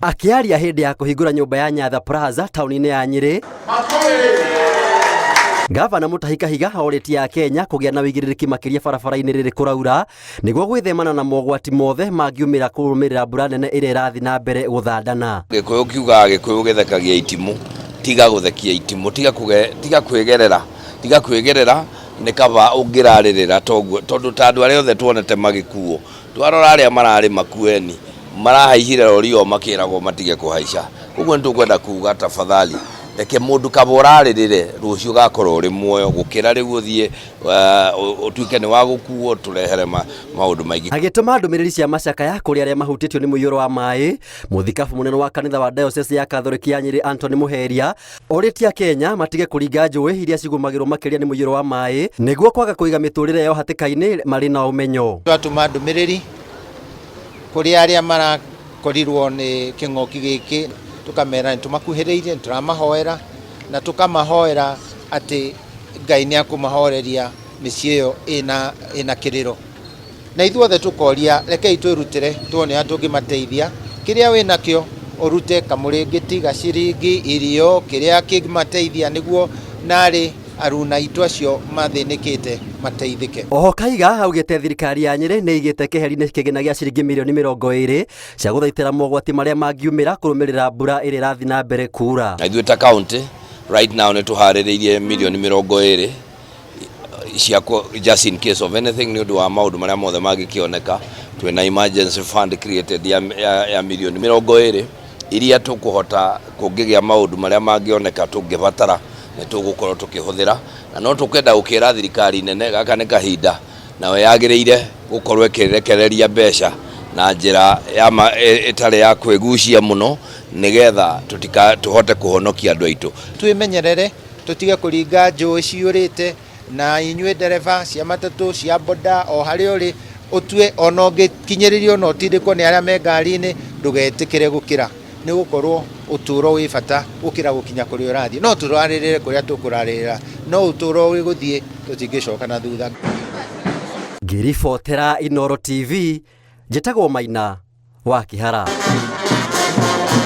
Akĩaria hĩndĩ ya kũhingũra nyũmba ya Nyatha Plaza taũni-inĩ ya Nyĩrĩ, Gavana Mutahi Kahiga orĩtie Akenya kũgĩa na ũigĩrĩrĩki makĩria barabara-inĩ rĩrĩ kũraura nĩguo gwĩthemana na mogwati mothe mangiumĩra kũrũmĩrĩra mbura nene ĩrĩa ĩrathiĩ na mbere gũthandana. Gĩkũyũ kiugaga gĩkũyũ gĩthekagia itimũ, tiga gũthekia itimũ, tiga kũge, tiga kwĩgerera, tiga kwĩgerera nĩ kaba ũngĩrarĩrĩra toguo, tondũ ta andũ arĩa othe tuonete magĩkuo, twarora arĩa mararĩ Makueni, marahaicire rori o makĩragwo matige kũhaica. Koguo nĩ tũkwenda kuga tafadhali, reke mũndũ kaba ũrarĩrĩre rũciũ ũgakorwo ũrĩ muoyo gũkĩra rĩu ũthiĩ ũtuĩke nĩ wa gũkuo tũrehere maũndũ maingĩ. Agĩtũma ndũmĩrĩri cia macakaya kũrĩ arĩa mahutĩtio nĩ mũiyũro wa maĩ, mũthikabu mũnene wa kanitha wa Diocese ya Katholiki ya Nyĩrĩ Anthony Mũheria orĩtie Akenya matige kũringa njũĩ iria cigũmagĩrwo makĩria nĩ mũiyũro wa maĩ nĩguo kwaga kũiga mĩtũrĩre yao hatĩka-inĩ marĩ na ũmenyo. Twatũma ndũmĩrĩri kũrĩ arĩa marakorirwo nĩ kĩng'ũki gĩkĩ, tũkamera nĩ tũmakuhĩrĩirie, nĩ tũramahoera na tũkamahoera atĩ Ngai nĩ akũmahoreria mĩciĩ ĩyo ĩna, ĩna kĩrĩro. Na ithuothe tũkoria rekei twĩrutĩre tuone ũrĩa tũngĩmateithia, kĩrĩa wĩnakĩo ũrute kamũrĩngĩti, gaciringi, irio, kĩrĩa kĩngĩmateithia nĩguo narĩ aruna aitũ acio mathĩnĩkĩte mateithĩke. Oho Kaiga augĩte thirikari ya Nyĩrĩ nĩ ĩigĩte keheri-inĩ kĩgĩna gĩa ciringi mirioni 20 cia gũthaitĩra mogwati marĩa mangiumĩra kũrũmĩrĩra mbura ĩrĩa ĩrathiĩ na mbere kuura. Na ithuĩ ta county right now nĩ tũharĩrĩirie mirioni 20 cia just in case of anything nĩ ũndũ wa maũndũ marĩa mothe mangĩkĩoneka. Twĩna emergency fund created ya mirioni 20 iria tũkũhota kũngĩgĩa maũndũ marĩa mangĩoneka tũngĩbatara nĩ tũgũkorwo tũkĩhũthĩra. Na no tũkenda gũkĩra thirikari nene gaka nĩ kahinda nayo yagĩrĩire gũkorwo ĩkĩrekereria mbeca na njĩra ya ĩtarĩ ya kwĩgucia mũno nĩgetha tũhote kũhonokia andũ aitũ. Twĩmenyerere tũtige kũringa njũĩ ciyũrĩte, na inyuĩ ndereba cia matatũ, cia boda, o harĩa ũrĩ, ũtue ona ũngĩkinyĩrĩrio na ũtindĩkwo nĩ arĩa me ngari-inĩ, ndũgetĩkĩre gũkĩra, nĩ gũkorwo ũtũũro wĩ bata gũkĩra gũkinya kũrĩa ũrathiĩ. No tũrarĩrĩre kũrĩa tũkũrarĩrĩra, no ũtũũro ũrĩ gũthiĩ tũtingĩcoka na thutha. Ngĩribotera Inooro TV, njĩtagwo Maina wa Kĩhara.